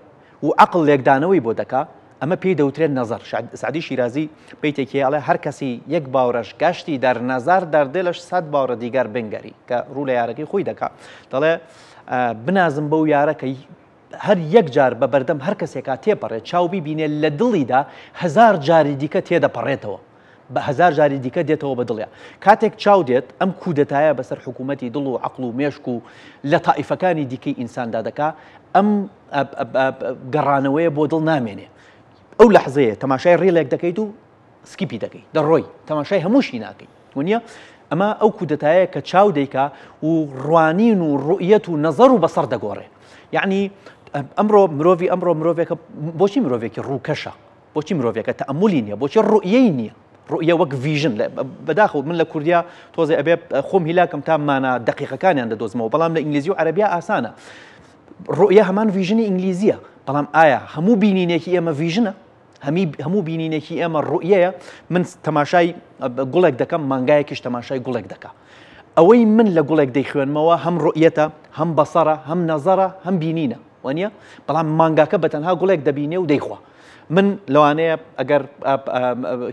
و عەقڵ لێکدانەوەی بۆ دەکا، ئەمە پێی دەوترێت نەزەر. سەعدی شیرازی بەیتێکی هەیە ئەڵێ، هەر کەسی یەک باورەش گەشتی دەر نەزەر دەر دلش سەد باورە دیگەر بنگەری، کە ڕوو لە یارەکەی خۆی دەکا دەڵێ، بنازم بەو یارە کە هەر یەک جار بە بەردەم هەر کەسێکا تێپەڕێ، چاو بیبینێ لە دڵیدا هەزار جاری دیکە تێدەپەڕێتەوە. بە هەزار جاری دیکە دێتەوە بە دڵیا. کاتێک چاو دێت ئەم کودەتایە بەسەر حکوومەتی دڵ و عەقڵ و مێشک و لە تائیفەکانی دیکەی ئینساندا دەکا، ئەم گەڕانەوەیە بۆ دڵ نامێنێ. ئەو لەحزەیە تەماشای reel ێک دەکەیت و skip ی دەکەی، دەڕۆی، تەماشای هەمووشی ناکەی. وەنیە؟ ئەمە ئەو کودەتایە کە چاو دەیکا و ڕوانین و ڕوئیەت و نەزەر و بەسەر دەگۆڕێ. یەعنی ئەمڕۆ مرۆڤی ئەمڕۆ مرۆڤێکە بۆچی مرۆڤێکی ڕووکەشە؟ بۆچی مرۆڤێکە تەئەمولی نییە؟ بۆچی ڕوئیەی نییە؟ ڕوئیە وەک vision بەداخەوە من لە کوردیا تۆزێ ئەبێ خۆم هیلاکم تا مانا دەقیقەکانیان دەدۆزمەوە بەڵام لە ئینگلیزی و عەرەبیا ئاسانە ڕوئیە هەمان vision ی ئینگلیزیە بەڵام ئایا هەموو بینینێکی ئێمە vision ە هەمی هەموو بینینێکی ئێمە ڕوئیەیە من تەماشای گوڵێک دەکەم مانگایەکیش تەماشای گوڵێک دەکا ئەوەی من لە گوڵێک دەیخوێنمەوە هەم ڕوئیەتە هەم بەسەرە هەم نەزەرە هەم بینینە وانیە؟ بەڵام مانگاکە بە تەنها گوڵێک دەبینێ و دەیخوا. من لەوانەیە ئەگەر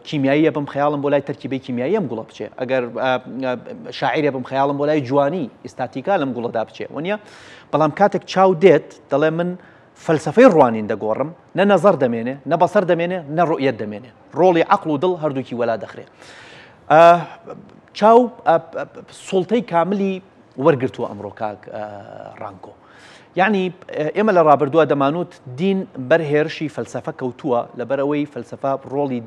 کیمیاییە بم خەیاڵم بۆ لای تەرکیبەی کیمیایی ئەم گوڵە بچێ، ئەگەر شاعیرێ بم خەیاڵم بۆ لای جوانی ئیستاتیکا لەم گوڵەدا بچێ، وانیە؟ بەڵام کاتێک چاو دێت دەڵێ من فەلسەفەی ڕوانین دەگۆڕم، نە نەزەر دەمێنێ، نە بەسەر دەمێنێ، نە ڕوئیەت دەمێنێ. ڕۆڵی عەقڵ و دڵ هەردووکی وەلا دەخرێ. چاو سوڵتەی کاملی وەرگرتووە ئەمڕۆ کاک ڕانکۆ. یەعنی ئێمە لە ڕابردووە دەمانوت دین بەر هێرشی فەلسەفە کەوتووە لەبەرئەوەی فەلسەفە ڕۆڵی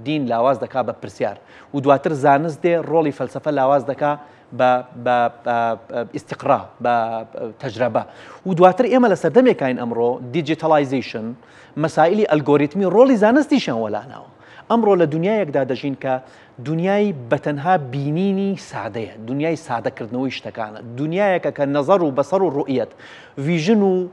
دین لاواز دەکا بە پرسیار و دواتر زانست دێ ڕۆڵی فەلسەفە لاواز دەکا بە ئیستیقرا بە تەجرەبە و دواتر ئێمە لە سەردەمێکاین ئەمڕۆ digitalization مەسائلی ئەلگۆریتمی ڕۆڵی زانستیشیان وەلاناوە ئەمڕۆ لە دنیایەکدا دەژین کە دنیای بەتەنها بینینی سادەیە، دنیای سادەکردنەوەی شتەکانە، دنیایەکە کە نەزەڕ و بەسەڕ و ڕوئیەت، vision و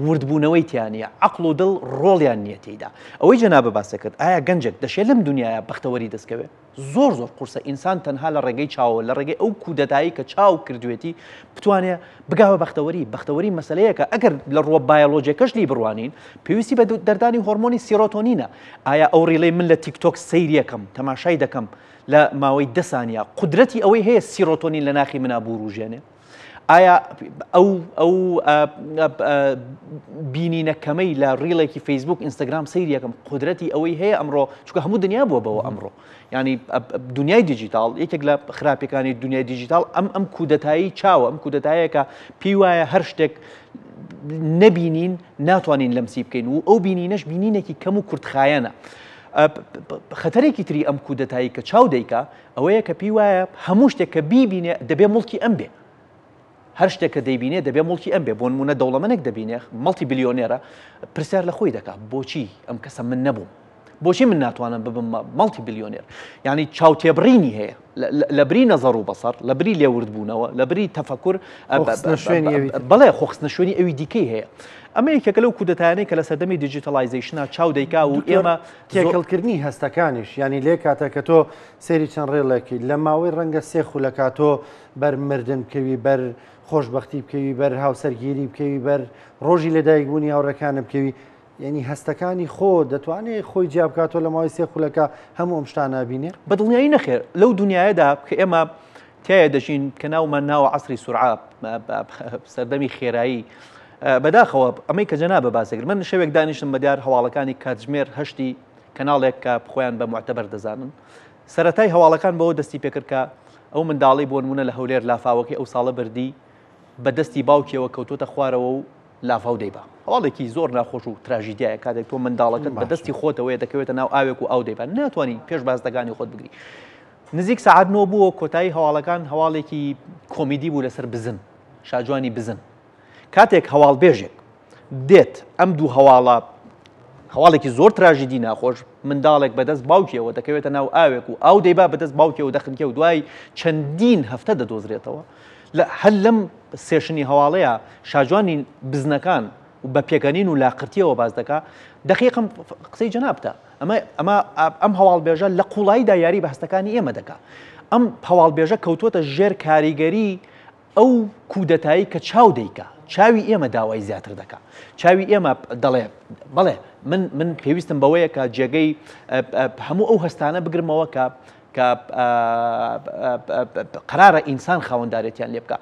وردبوونەوەی تیا نییە، عەقڵ و دڵ ڕۆڵیان نییە تێیدا. ئەوەی جەنابت باست کرد، ئایا گەنجێک دەشێ لەم دنیایە بەختەوەری دەستکەوێ؟ زۆر زۆر قورسە ئینسان تەنها لە ڕێگەی چاوەوە، لە ڕێگەی ئەو کودەتایەی کە چاو کردوێتی بتوانێ بگا بە بەختەوەری. بەختەوەری مەسەلەیەکە ئەگەر لە ڕووە بایۆلۆجیەکەش لێی بڕوانین پێویستی بە دەردانی هۆرمۆنی سیرۆتۆنینە. ئایا ئەو reel ەی من لە تیکتۆک سەیریەکەم، تەماشای دەکەم لە ماوەی دە سانیە قودرەتی ئەوەی هەیە سیرۆتۆنین لە ناخی منا بوروژێنێ؟ ئایا ئەو ئەو بینینە کەمەی لە reel ێکی فەیسبوک ئینستاگرام سەیری یەکەم قودرەتی ئەوەی هەیە ئەمڕۆ چونکە هەموو دنیا بووە بەوە ئەمڕۆ ینی دنیای دیجیتاڵ یەکێک لە خراپەکانی دنیای دیجیتاڵ ئەم ئەم کودەتایی چاوە ئەم کودەتایەکە پێی وایە هەر شتێک نەبینین ناتوانین لەمسی بکەین و ئەو بینینەش بینینێکی کەم و کورتخایەنە. خەتەرێکی تری ئەم کودەتایی کە چاو دەیکا ئەوەیە کە پێی وایە هەموو شتێک کە بیبینێ دەبێ موڵکی ئەم بێ. هەر شتێک کە دەیبینێ دەبێ موڵکی ئەم بێ. بۆ نموونە دەوڵەمەنێک دەبینێ multi billionaire ە، پرسیار لە خۆی دەکا بۆچی ئەم کەسە من نەبووم؟ بۆچی من ناتوانم ببم multi billionaire؟ یعنی چاوتێبڕینی هەیە لە بری نەزەر و بەسەر، لە بری لێوردبوونەوە، لە بری تەفەکور، خۆخستنە شوێنی ئەوی تر. بەڵێ خۆخستنە شوێنی ئەوی دیکەی هەیە. ئەمە یەکێکە لەو کودەتایانەی کە لە سەردەمی digitalization ا چاو دەیکا و دکتۆر ئێمە زۆر تێکەڵکردنی هەستەکانیش یانی لێ کاتە کە تۆ سەیری چەند reel ێکی لە ماوەی ڕەنگە سێ خولەکا تۆ بەر مردن بکەوی بەر خۆشبەختی بکەوی بەر هاوسەرگیری بکەوی بەر ڕۆژی لەدایکبوونی هاوڕێکانت بکەوی یعنی هەستەکانی خۆ دەتوانێت خۆی جیا بکاتەوە لە ماوەی سێ خولەکە هەموو ئەم شتانە بینێ؟ بە دڵنیایی نەخێر لەو دنیایەدا کە ئێمە تیایا دەژین کە ناومان ناوە عەسری سورعە سەردەمی خێرایی بەداخەوە ئەمەی کە جەنابە باس کرد من شەوێک دانیشتم بە دیار هەواڵەکانی کاتژمێر هەشتی کەناڵێک کە خۆیان بە معتەبەر دەزانن سەتای هەواڵەکان بەوە دەستی پێکرد کە ئەو منداڵی بۆ نمونە لە هەولێر لافاوەکەی ئەو ساڵە بردی بە دەستی باوکیەوە کەوتۆتە خوارەوە و لافاو دەیبا. هەواڵێکی زۆر ناخۆش و تراژیدیایە کاتێک تۆ منداڵەکەت بە دەستی خۆتەوەیە دەکەوێتە ناو ئاوێک و ئاو دەیبا ناتوانانی پێش بازدەکانی خۆت بگری. نزیک سەعات نۆ بووە کۆتایی هەواڵەکان هەواڵێکی کۆمیدی بوو لەسەر بزن شاجوانی بزن کاتێک هەواڵبێژێک دێت ئەم دوو هەواڵە هەواڵێکی زۆر تراژیدی ناخۆش منداڵێک بەدەست باوکیەوە دەکەوێتە ناو ئاوێک و ئاو دەیبا بەدەست باوکیەوە دەخنکێ و دوای چەندین هەفتە دەدۆزرێتەوە لە هەر لەم session ی هەواڵەیە شاجوانی بزنەکان بە پێکەنین و لاقرتیەوە باس دەکا دەقیقم قسەی جەنابتە ئەمە ئەمە ئەم هەواڵبێژە لە قوڵاییدا یاری بە هەستەکانی ئێمە دەکا. ئەم هەواڵبێژە کەوتووەتە ژێر کاریگەری ئەو کودەتایی کە چاو دەیکا. چاوی ئێمە داوای زیاتر دەکا. چاوی ئێمە دەڵێ بەڵێ من من پێویستم بەوەیە کە جێگەی هەموو ئەو هەستانە بگرمەوە کە کە قەرارە ئینسان خاوەندارێتیان لێ بکا.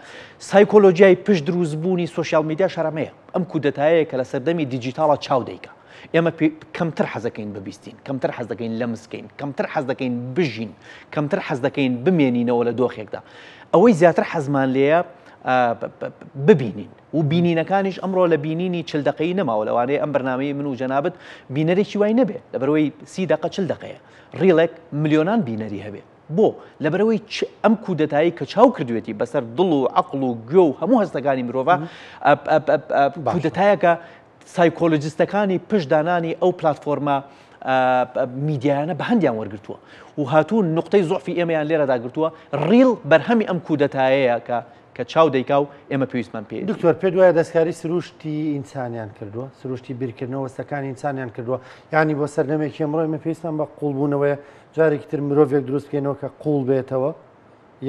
سایکۆلۆژیای پشت دروستبوونی سۆشیال میدیا شەرەمەیە. ئەم کودەتایەیە کە لە سەردەمی دیجیتاڵا چاو دەیکا. ئێمە کەمتر حەزەکەین ببیستین، کەمتر حەز دەکەین لەمس کەین، کەمتر حەز دەکەین بژین، کەمتر حەز دەکەین بمێنینەوە لە دۆخێکدا. ئەوەی زیاتر حەزمان لێیە ببینین و بینینەکانیش ئەمڕۆ لە بینینی چل دەقەیی نەماوە لەوانەیە ئەم بەرنامەی من و جەنابت بینەرێکی وای نەبێ لەبەرەوەی سی دەقە چل دەقەیە reel ێک ملیۆنان بینەری هەبێ بۆ؟ لەبەرئەوەی چ ئەم کودەتایەی کە چاو کردوێتی بەسەر دڵ و عەقڵ و گوێ و هەموو هەستەکانی مرۆڤا کودەتایەکە سایکۆلۆجیستەکانی پشت دانانی ئەو پلاتفۆرمە میدیایانە بە هەندیان وەرگتووە و هاتوون نقطەی زۆفی ئێمەیان لێرەدا گرتووە reel بەرهەمی ئەم کودەتایەیە کە کە چاو دەیکا و ئێمە پێویستمان پێ دکتۆر پێت وایە دەستکاری سروشتی ئینسانیان کردووە سروشتی بیرکردنەوە هەستەکانی ئینسانیان کردووە یعنی بۆ سەردەمێکی ئەمڕۆ ئێمە پێویستمان بە قوڵبوونەوەیە جارێکی تر مرۆڤێک دروست بکەینەوە کە قوڵ بێتەوە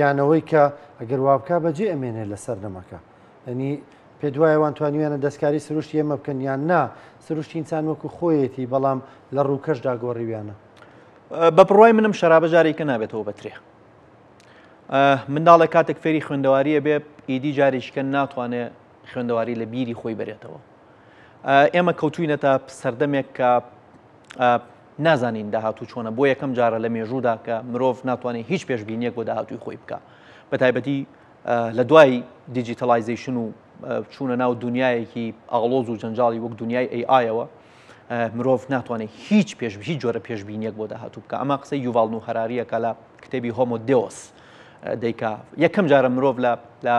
یانەوەی کە ئەگەر وابکا بەجێ ئەمێنێ لە سەردەمەکە ئەنی پێت وایە وان توانیویانە دەستکاری سروشتی ئێمە بکەن یان نا سروشتی ئینسان وەکو خۆیەتی بەڵام لە ڕووکەشدا گۆڕیویانە؟ بە بڕوای منم شەرابە جارێکە نابێتەوە بە ترێ. منداڵێک کاتێک فێری خوێندەواریە بێ ئیدی جارێکیکە ناتوانێ خوێندەواری لە بیری خۆی بەرێتەوە. ئێمە کەوتوینەتە سەردەمێک کە نازانین داهاتوو چۆنە، بۆ یەکەم جارە لە مێژوودا کە مرۆڤ ناتوانێت هیچ پێشبینییەک بۆ داهاتووی خۆی بکا، بە تایبەتی لە دوای digitalization و چوونە ناو دنیایەکی ئاڵۆز و جەنجاڵی وەک دنیای AI ەوە مرۆڤ ناتوانێت هیچ پێش هیچ جۆرە پێشبینیەک بۆ داهاتوو بکە ئەمە قسەی یوڤاڵ نوح هەراریە کە لە کتێبی Homo Deus دەیکا یەکەم جارە مرۆڤ لە لە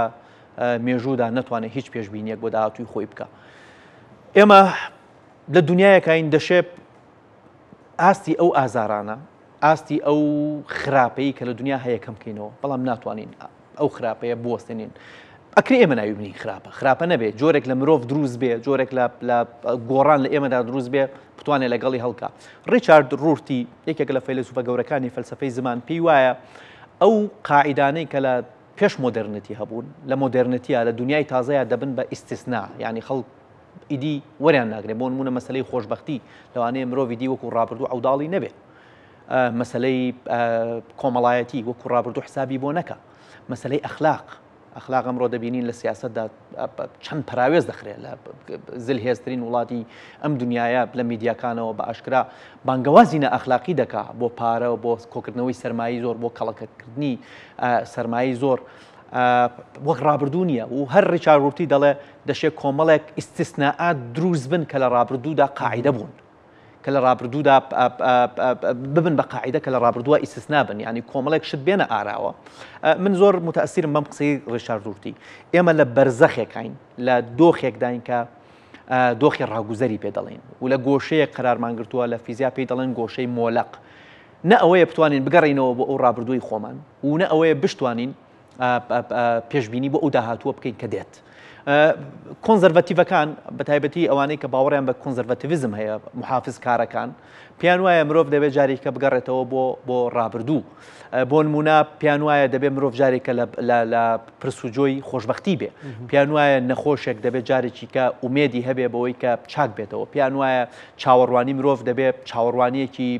مێژوودا نەتوانێت هیچ پێشبینیەک بۆ داهاتووی خۆی بکە ئێمە لە دنیایەکین دەشێ ئاستی ئەو ئازارانە، ئاستی ئەو خراپەی کە لە دنیا هەیە کەم بکەینەوە، بەڵام ناتوانین ئەو خراپەیە بوەستێنین. ئەکرێ ئێمە ناوی بنین خراپە، خراپە نەبێ جۆرێک لە مرۆڤ دروست بێ، جۆرێک لە گۆڕان لە ئێمەدا دروست بێ بتوانێت لەگەڵی هەڵکا. ڕیچارد ڕورتی یەکێک لە فەیلەسوفە گەورەکانی فەلسەفەی زمان پێی وایە ئەو قاعیدانەی کە لە پێش مۆدێرنێتی هەبوون لە مۆدێرنێتیا لە دنیای تازەیا دەبن بە ئیستیسنا، یانی خەڵک ئیدی وەریان ناگرێ. بۆ نموونە مەسەلەی خۆشبەختی لەوانەیە مرۆڤی دی وەکو ڕابردوو عەوداڵی نەبێ، مەسەلەی کۆمەڵایەتی وەکو ڕابردوو حسابی بۆ نەکا، مەسەلەی ئەخلاق، ئەخلاق ئەمڕۆ دەبینین لە سیاسەتدا چەند پەراوێز دەخرێت لە زلهێزترین وڵاتی ئەم دنیاە لە میدیاکانەوە بە ئاشکرا بانگەوازی نائەخلاقی دەکا بۆ پارە و بۆ کۆکردنەوەی سەرمایەی زۆر بۆ کەڵەکەکردنی سەرمایەی زۆر وەک ڕابردوو نییە و هەر ڕیچارد ڕورتی دەڵێ دەشێ کۆمەڵێک ئیستیسنائات دروست بن کە لە ڕابردوودا قاعیدە بوون. کە لە ڕابردوودا ببن بە قاعیدە کە لە ڕابردووە ئیستسنا بن یعنی کۆمەڵێک شت بێنە ئاراوە من زۆر متەسیرم بەم قسەی ڕیچارد ڕورتی ئێمە لە بەرزەخێکین لە دۆخێکداین کە دۆخی ڕاگوزەری پێ دەڵێن و لە گۆشەیەک قەرارمان گرتووە لە فیزیا پێی دەڵێن گۆشەی مۆلەق نە ئەوەیە بتوانین بگەڕینەوە بۆ ئەو ڕابردووی خۆمان و نە ئەوەیە بشتوانین پێشبینی بۆ ئەو داهاتووە بکەین کە دێت. کۆنزەرڤەتیڤەکان بە تایبەتی ئەوانەی کە باوەڕیان بە کۆنزەرڤەتیڤزم هەیە محافزکارەکان پێیان وایە مرۆڤ دەبێت جارێکە بگەڕێتەوە بۆ بۆ ڕابردوو بۆ نمونە پێیان وایە دەبێت مرۆڤ جارێکە لە پرس و جۆی خۆشببختی بێ پێیان وایە نەخۆشێک دەبێت جارێکی کە ئومێدی هەبێ بەوەی کە چاک بێتەوە پێیان وایە چاوەڕوانی مرۆڤ دەبێت چاوەڕوانیەکی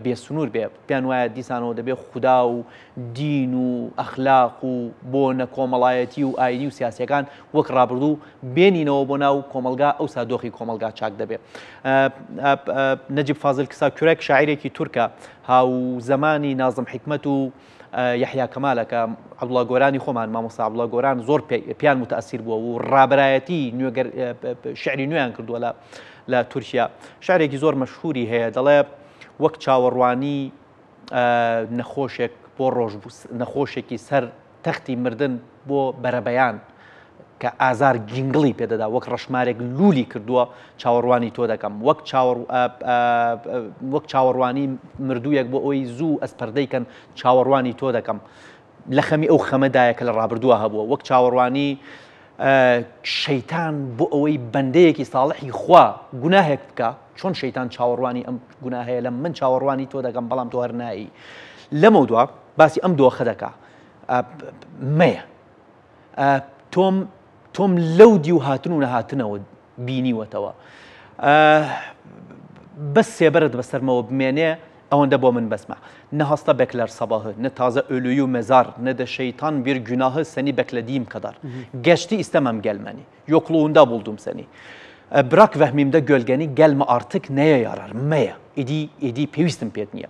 بێسنوور بێ پێیان وایە دیسانەوە دەبێت خودا و دین و ئەخلاق و بۆنە کۆمەڵایەتی و ئاینی و سیاسیەکان وەک ڕابردوو بێنینەوە بۆ ناو کۆمەڵگا ئەوسا دۆخی کۆمەڵگا چاک دەبێ. نەجیب فازل کساکورەک شاعیرێکی تورکە هاو زەمانی نازم حیکمەت و یەحیا کەمالە کە عەبدوڵا گۆرانی خۆمان مامۆستا عەبدوڵا گۆران زۆر پێیان متەئەسیر بووە و ڕابەرایەتی نوێگەر شعری نوێیان کردووە لە لە تورکیا شعرێکی زۆر مەشهوری هەیە دەڵێ وەک چاوەڕوانی نەخۆشێک بۆ ڕۆژ نەخۆشێکی سەر تەختی مردن بۆ بەرەبەیان کە ئازار گینگڵی پێدەدا وەک ڕەشمارێک لولی کردووە چاوەڕوانی تۆ دەکەم وەک چاوەڕ وەک چاوەڕوانی مردوویەک بۆ ئەوی زوو ئەسپەردەی کەن چاوەڕوانی تۆ دەکەم لە خەمی ئەو خەمەدایە کە لە ڕابردووە هەبووە وەک چاوەڕوانی شەیتان بۆ ئەوەی بەندەیەکی ساڵحی خوا گوناهێک بکە چۆن شەیتان چاوەڕوانی ئەم گوناهەیە لە من چاوەڕوانی تۆ دەکەم بەڵام تۆ هەر نایی لەمە دوا باسی ئەم دۆخە دەکا مەیە تۆم تۆم لەو دیو هاتن و نەهاتنەوە بینیوەتەوە بەس سێبەرت بەسەرمەوە بمێنێ ئەوەندە بۆ من بەسمە. Ne hasta bekler sabahı, ne taze ölüyü mezar, ne de şeytan bir günahı seni beklediğim kadar. Geçti istemem gelmeni, yokluğunda buldum seni. Bırak vehmimde gölgeni, gelme artık neye yarar, meye. ئیدی ئیدی پێویستم پێت نییە.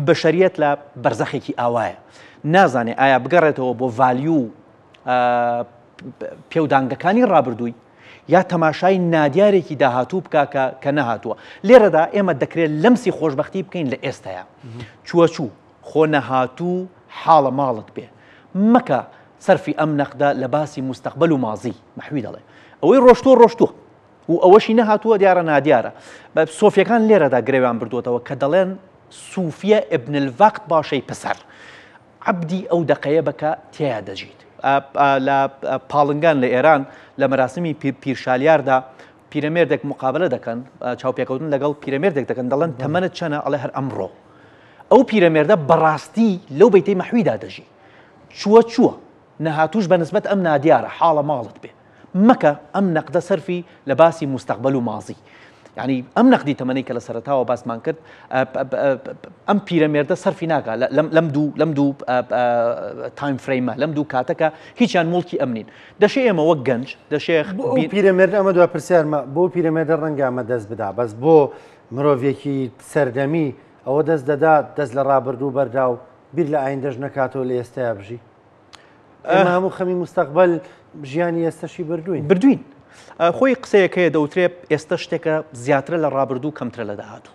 بەشەریەت لە بەرزەخێکی ئاوایە. نازانێ ئایا بگەڕێتەوە بۆ value پێودانگەکانی ڕابردووی یا تەماشای نادیارێکی داهاتوو بکا کە کە نەهاتووە. لێرەدا ئێمە دەکرێت لەمسی خۆشبەختی بکەین لە ئێستایا. چووە چوو، خۆ نەهاتوو حاڵە ماڵت بێ. مەکە سەرفی ئەم نەقدە لە باسی موستەقبەل و مازی. مەحوی دەڵێ ئەوەی ڕۆشتووە ڕۆشتووە و ئەوەشی نەهاتووە دیارە نادیارە. سۆفیەکان لێرەدا گرەویان بردووەتەوە کە دەڵێن سوفیە ابن الوقت باشەی پسەر. عەبدی ئەو دەقەیە بە کە تێیا دەژیت. لە پاڵنگان لە ئێران لە مەراسمی پیرشالیاردا پیرەمێردێک مقابلە دەکەن، چاوپێکەوتن لەگەڵ پیرەمێردێک دەکەن، دەڵێن تەمەنت چەنە؟ ئەڵێ هەر ئەمڕۆ. ئەو پیرەمێردە بەڕاستی لەو بەیتەی مەحویدا دەژی. چووە چووە، نەهاتووش بە نسبەت ئەم نادیارە، حاڵە ماڵت بێ. مەکە ئەم نەقدە سەرفی لە باسی موستەقبەل و مازی. یانی ئەم نەقدی تەمەنەی کە لە سەرەتاوە باسمان کرد ئەم پیرەمێردە سەرفی ناکا لەم دوو لەم دوو time frame ە لەم دوو کاتەکە هیچیان موڵکی ئەم نین. دەشێ ئێمە وەک گەنج دەشێ پیرەمێردە ئەمە دوا پرسیارمە بۆ پیرەمێردە ڕەنگە ئەمە دەست بدا بەس بۆ مرۆڤێکی سەردەمی ئەوە دەست دەدا دەست لە ڕابردوو بەردا و بیر لە ئایندەش نەکاتەوە لە ئێستایا بژی. ئێمە هەموو خەمی مستەقبەل ژیانی ئێستەشی بردووین. بردووین. خۆی قسەیەک هەیە دەوترێ ئێستە شتێکە زیاترە لە ڕابردوو کەمترە لە داهاتوو.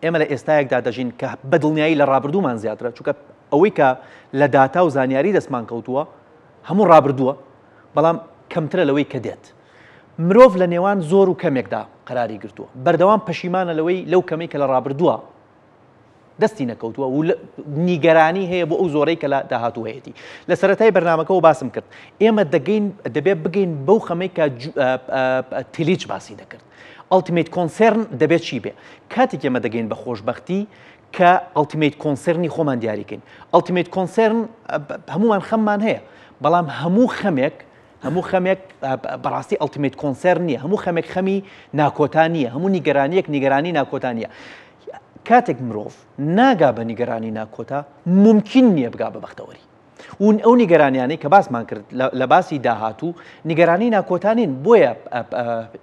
ئێمە لە ئێستایەکدا دەژین کە بە دڵنیایی لە ڕابردوومان زیاترە چونکە ئەوەی کە لە داتا و زانیاری دەستمان کەوتووە هەموو ڕابردووە بەڵام کەمترە لەوەی کە دێت. مرۆڤ لە نێوان زۆر و کەمێکدا قەراری گرتووە. بەردەوام پەشیمانە لەوەی لەو کەمەی کە لە ڕابردووە. دەستی نەکەوتووە و نیگەرانی هەیە بۆ ئەو زۆرەی کە لە داهاتوو هەیەتی. لە سەرەتای بەرنامەکەوە باسم کرد ئێمە دەگەین دەبێت بگەین بەو خەمەی کە تلیچ باسی دەکرد. ultimate concern دەبێت چی بێ؟ کاتێک ئێمە دەگەین بە خۆشبەختی کە ultimate concern ی خۆمان دیاریکەین. ultimate concern هەمومان خەممان هەیە بەڵام هەموو خەمێک هەموو خەمێک بەڕاستی ultimate concern نییە هەموو خەمێک خەمی ناکۆتا نییە هەموو نیگەرانیەک نیگەرانی ناکۆتا نییە کاتێک مرۆڤ ناگا بە نیگەرانی ناکۆتا مومکین نییە بگا بە بەختەوەری و ئەو نیگەرانیانەی کە باسمان کرد لە باسی داهاتوو نیگەرانی ناکۆتا نین بۆیە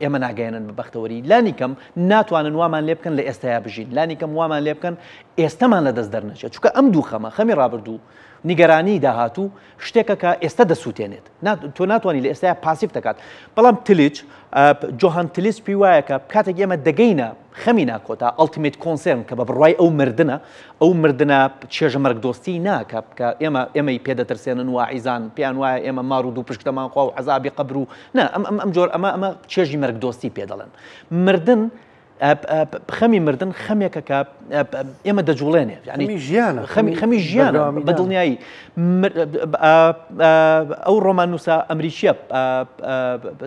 ئێمە ناگەیەنن بە بەختەوەری لانی کەم ناتوانن وامان لێ بکەن لە ئێستایا بژین لانی کەم وامان لێ بکەن ئێستەمان لە دەست دەرنەچێت چونکە ئەم دوو خەمە خەمی ڕابردوو نیگەرانی داهاتوو شتێکە کە ئێستا دەسووتێنێت تۆ ناتوانانی لە ئێستایا passive دەکات بەڵام تلیچ جۆهان تلیچ پێی وایە کە کاتێک ئێمە دەگەینە خەمی ناکۆتا ultimate concern کە بە بڕوای ئەو مردنە ئەو مردنە چێژە مەرگدۆستی نا کە کە ئێمە ئێمەی پێ دەترسێنن واعیزان پێیان وایە ئێمە مار و دوو پشک دەمانخوا و عەزابی قەبر و نا ئەم ئەم ئەم جۆر ئەمە ئەمە چێژی مەرگدۆستی پێ دەڵێن مردن خەمی مردن خەمێکە کە ئێمە دەجوڵێنێ یعنی ژیانە خەمی خەمی ژیانە بە دڵنیایی ئەو ڕۆماننووسە ئەمریکیە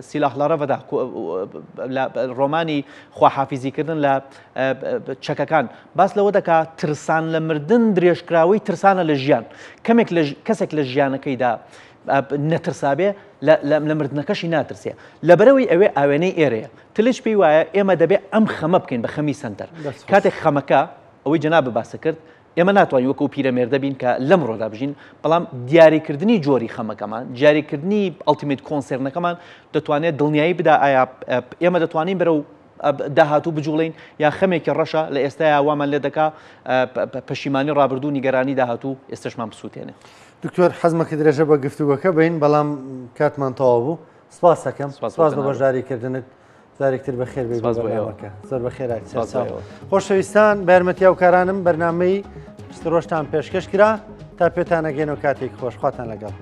سیلاح لاڕەڤدا لە ڕۆمانی خواحافیزیکردن لە چەکەکان باس لەوە دەکا ترسان لە مردن درێژکراوەی ترسانە لە ژیان کەمێک لە کەسێک لە ژیانەکەیدا نەترسابێ لە مردنەکەشی ناترسێ لەبەرەوەی ئەوێ ئاوێنەی ئێرەیە تلش پێی وایە ئێمە دەبێ ئەم خەمە بکەین بە خەمی سەنتەر کاتێک خەمەکە ئەوەی جەنابت باسە کرد ئێمە ناتوانین وەکو پیرەمێردە بین کە لەمڕۆدا بژین، بەڵام دیاریکردنی جۆری خەمەکەمان، دیاریکردنی ultimate concern ەکەمان دەتوانێت دڵنیایی بدا ئایا ئێمە دەتوانین بەرەو داهاتوو بجوڵێین یا خەمێکی ڕەشە لە ئێستایا وامان لێ دەکا پەشیمانی ڕابردوو نیگەرانی داهاتوو ئێستەشمان بسووتێنێ. دکتۆر حەزمە کە درێژە بە گفتوگۆکە بین بەڵام کاتمان تەواو بوو سپاس ئەکەم سپاس بە بەشداری کردنت. جارێک تر بەخێر بێی بۆ بەرنامەکە زۆر بەخێرات سەرچاو خۆشەویستان بە یارمەتی هاوکارانم بەرنامەی پشتڕۆژتان پێشکەش کرا تا پێتانەگەینەوە کاتێک خۆش خواتان لەگەڵ.